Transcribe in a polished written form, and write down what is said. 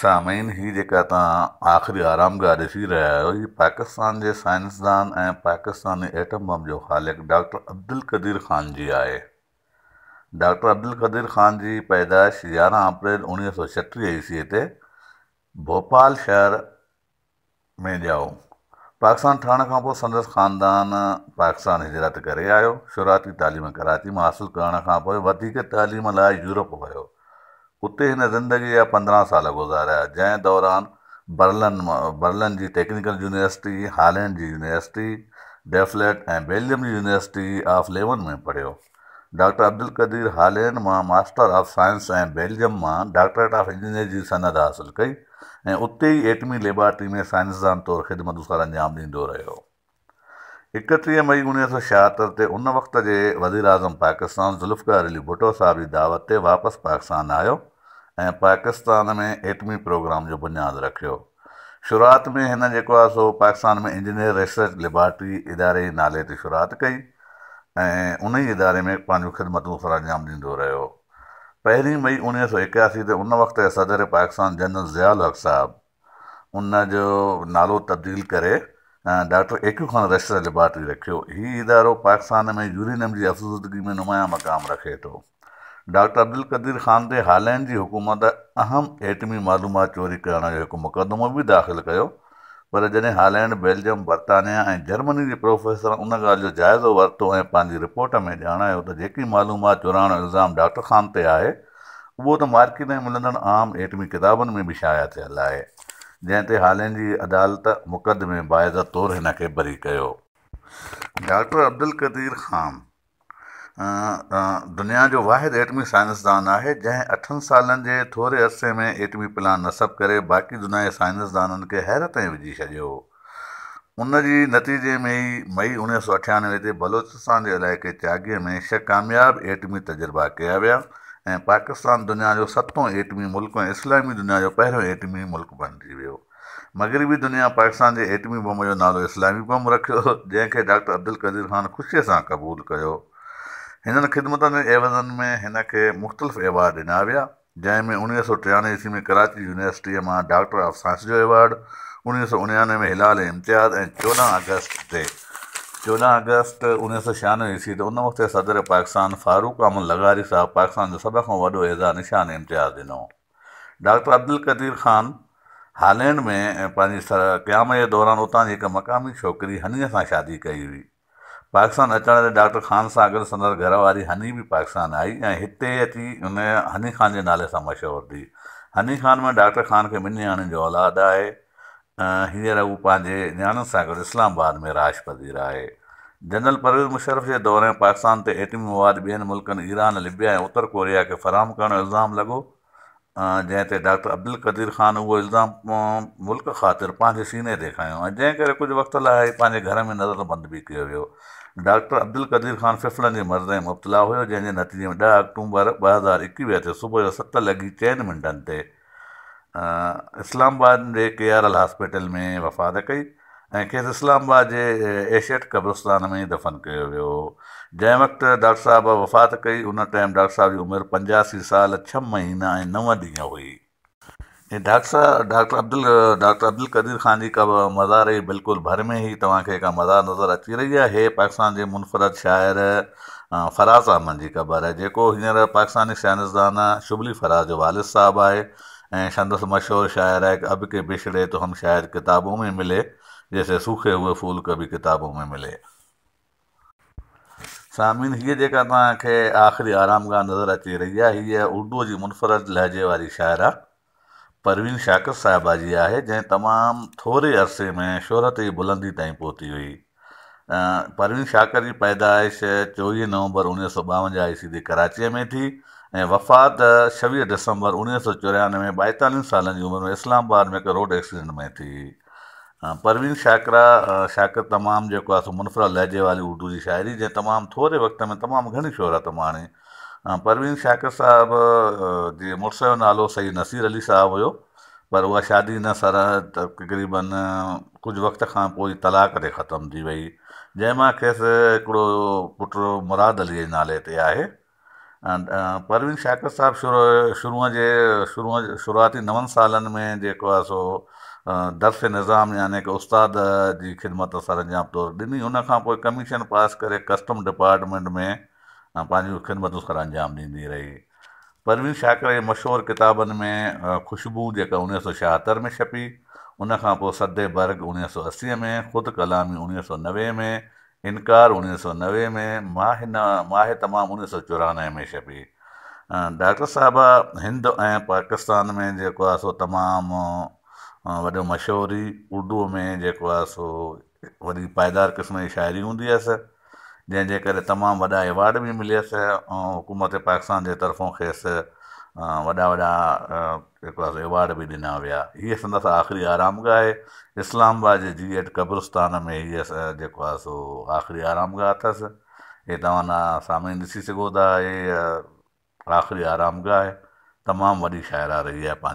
سامعين هي جيڪا توهان آخري آرامگاهه ڏسي رهيا آهيو هي پاڪستان جي سائنسدان ۽ پاڪستاني ايٽم بم جو خالق ڊاڪٽر عبدالقدير خان جي آهي. ڊاڪٽر عبدالقدير خان جي پيدائش 11 اپريل 1936 عيسوي تي ڀوپال شهر ۾ ڄائو. پاڪستان ٺهڻ کان پوء سندس خاندان پاڪستان هجرت ڪري آيو. شروعاتي تعليم ڪراچي مان حاصل ڪرڻ کان پوء وڌيڪ تعليم لاء يورپ ويو. اتي هن زندگيء جا 15 سال گذاريا، جنهن دوران برلن برلن جي ٽيڪنيڪل يونيورسٽي، هالينڊ جي يونيورسٽي ڊيلفٽ ۽ بيلجم جي يونيورسٽي آف ليون ۾ پڙهيو. ڊاڪٽر عبدالقدير هالينڊ مان ماسٽر آف سائنس ۽ بيلجم مان ڊاڪٽريٽ آف انجنيئري جي سند حاصل ڪئي ۽ اتي ئي ايٽمي ليبارٽري ۾ سائنسدان طور خدمتون سرانجام ڏيندو رهيو. 31 مئي 1976 تي ان وقت جي وزيراعظم پاڪستان ذوالفقار علي ڀٽو صاحب جي دعوت تي واپس پاڪستان آيو ۽ پاڪستان ۾ ايٽمي پروگرام جو بنياد رکيو. شروعات ۾ هن جيڪو آهي سو پاڪستان ۾ انجنيئر ريسرچ ليبارٽري اداري جي نالي تي شروعات ڪئي ۽ ان ئي اداري ۾ پنهنجون خدمتون سرانجام ڏيندو رهيو. پهرين مئي 1981 تي ان وقت جي صدر پاڪستان جنرل ضياء الحق صاحب ان جو نالو تبديل ڪري doctor A Q Khan research laboratory رکيو. هي ادارو پاڪستان ۾ يورينيم جي افزودگي ۾ نمايان مقام رکي ٿو. ڊاڪٽر عبدالقدير خان تي هالينڊ جي حڪومت اهم ايٽمي معلومات چوري ڪرڻ جو هڪ مقدمو به داخل ڪيو پر جڏهن هالينڊ، بيلجم، برطانيا ۽ جرمني جي پروفيسرن ان ڳالهه جو جائزو ورتو ۽ پنهنجي رپورٽ ۾ ڄاڻايو ته جيڪي معلومات چورائڻ جو الزام ڊاڪٽر خان تي آهي اهو ته مارڪيٽ ۾ ملندڙ عام ايٽمي ڪتابن ۾ به شايع ٿيل آهي جنهن تي هالينڊ جي عدالت مقدمي باعزت طور هن کي بري ڪيو. ڊاڪٽر عبدالقدير خان دنيا جو واحد ايٽمي سائنسدان آهي، جنهن اٺن سالن جي ٿوري عرصي ۾ ايٽمي پلان نصب ڪري باقي دنيا جي سائنسدانن کي حيرت ۾ وجهي ڇڏيو هو. ان جي نتيجي ۾ ئي مئي 1998 تي بلوچستان جي علائقي چاغي ۾ ڇهه ڪامياب ايٽمي تجربا ڪيا ويا ۽ پاڪستان دنيا جو ستون ايٽمي ملڪ ۽ اسلامي دنيا جو پهريون ايٽمي ملڪ بڻجي ويو. مغربي دنيا پاڪستان جي ايٽمي بم جو نالو اسلامي بم رکيو، جنهن کي ڊاڪٽر عبدالقدير خان خوشيء سان قبول ڪيو. هنن خدمتن جي عيوض ۾ هن کي مختلف ايوارڊ ڏنا ويا، جنهن ۾ 1993 عيسوي ۾ ڪراچي يونيورسٽيء مان ڊاڪٽر آف سائنس جو ايوارڊ، 1999 ۾ هلال امتياز ۽ 14 آگسٽ تي 14 آگسٽ 1996 عيسوي تي ان وقت جي صدر پاڪستان فاروق احمد لغاري صاحب پاڪستان جو سڀ کان وڏو اعزاز نشان امتياز ڏنو. ڊاڪٽر عبدالقدير خان هالينڊ ۾ پنهنجي قيام جي دوران اتان جي هڪ مقامي ڇوڪري هنيء سان شادي ڪئي هئي. پاڪستان اچڻ تي ڊاڪٽر خان سان گڏ سندس گهر واري هني به پاڪستان آئي ۽ هتي اچي هن هني خان جي نالي سان مشهور ٿي. هني خان ۾ ڊاڪٽر خان کي ٻن نياڻين جو اولاد آهي. هينئر هو پنهنجي نياڻين سان گڏ اسلام آباد ۾ رهائش پذير آهي. جنرل پرويز مشرف جي دور ۾ پاڪستان تي ايٽمي مواد ٻين ملڪن ايران، لبيا ۽ اتر ڪوريا کي فراهم ڪرڻ جو الزام لڳو. جنهن تي ڊاڪٽر عبدالقدير خان اهو الزام ملڪ خاطر پنهنجي سيني تي کنيو ۽ جنهن ڪري ڪجهه وقت لاء پنهنجي گهر ۾ نظر بند به ڪيو ويو. ڊاڪٽر عبدالقدير خان ڦڦڙن جي مرض ۾ مبتلا هيو، جنهن جي نتيجي ۾ 10 آڪٽومبر 2021 تي صبح جو ست لڳي چئن منٽن تي اسلام آباد جي ڪي آر ايل هاسپيٽل ۾ وفات ڪئي. ۽ کيس اسلام آباد جي ايشيٽ قبرستان ۾ دفن ڪيو ويو هو. جنهن وقت ڊاڪٽر صاحب وفات ڪئي، ان ٽائيم ڊاڪٽر صاحب جي عمر 85 سال ڇهه مهينا ۽ نو ڏينهن هئي. ڊاڪٽر صاحب ڊاڪٽر عبدل ڊاڪٽر عبدالقدير خان جي قبر مزار جي بلڪل ڀر ۾ هي توهان کي هڪ مزار نظر اچي رهي آهي. هي پاڪستان جي منفرد شاعر فراز احمد جي قبر آهي، جيڪو هينئر پاڪستاني سائنسدان شبلي فراز جو والد صاحب آهي. ۽ سندس مشهور شاعر آهي اب ڪي بڇڙي تو هم شايد ڪتابون ۾ ملي جيسي سوکي هوئي ڦول ڪڀي ڪتابون ۾ ملي. سامعين هيء جيڪا توهان کي آخري آرامگاهه نظر اچي رهي آهي هيء اردوء جي منفرد لهجي واري شاعره پروين شاڪر صاحبه جي آهي جنهن تمام ٿوري عرصي ۾ شهرت جي بلندي تائين پهتي هئي. پروين شاڪر جي پيدائش 24 نومبر 1952 عيسوي تي ڪراچيء ۾ ٿي ۽ وفات 26 ڊسمبر 1994 ۾ 42 سالن جي عمر ۾ اسلام آباد ۾ هڪ روڊ ايڪسيڊنٽ ۾ ٿي. پروين شاڪره شاڪر تمام جيڪو آهي سو منفرد لهجي واري اردو جي شاعري جنهن تمام ٿوري وقت ۾ تمام گهڻي شهرت ماڻي. پروين شاڪر صاحب جي مڙس جو نالو سيد نصير علي صاحب هيو. پر اها شادي نه سر تقريبن ڪجهه وقت کان پوء ئي طلاق تي ختم ٿي وئي، جنهن مان کيس هڪڙو پٽ مراد علي جي نالي تي آهي. پروين شاڪر صاحب شروع جي شروع شروعاتي نون سالن ۾ جيڪو آهي سو درس نظام يعني ڪه استاد جي خدمت سرانجام طور ڏني ان کان پوء ڪميشن پاس ڪري ڪسٽم ڊپارٽمينٽ ۾ پنهنجون خدمتون سرانجام ڏيندي رهي. پروين شاڪر جي مشهور ڪتابن ۾ خوشبو جيڪا 1976 ۾ ڇپي، ان کان پوء سد برگ 1980 ۾، خود ڪلامي 1990 ۾، انڪار 1990 ۾، ماهه نه ماهه تمام 1994 ۾ ڇپي. ڊاڪٽر صاحبه هند ۽ پاڪستان ۾ جيڪو آهي سو تمام وڏو مشهور هئي. اردوء ۾ جيڪو آهي سو وڏي پائيدار قسم جي شاعري هوندي هيس، جنهن جي ڪري تمام وڏا ايوارڊ به مليس ۽ حڪومت پاڪستان جي طرفون کيس وڏا وڏا جيڪو آهي سو ايوارڊ به ڏنا ويا. هيء سندس آخري آرامگاهه آهي. اسلام آباد جي جي ايٽ قبرستان ۾ هيء جيڪو آهي سو آخري آرامگاهه اٿس. هي توهان سامعين ڏسي سگهو ٿا هيء آخري آرامگاهه آهي. تمام وڏي شاعره رهي آهي پنهنجي.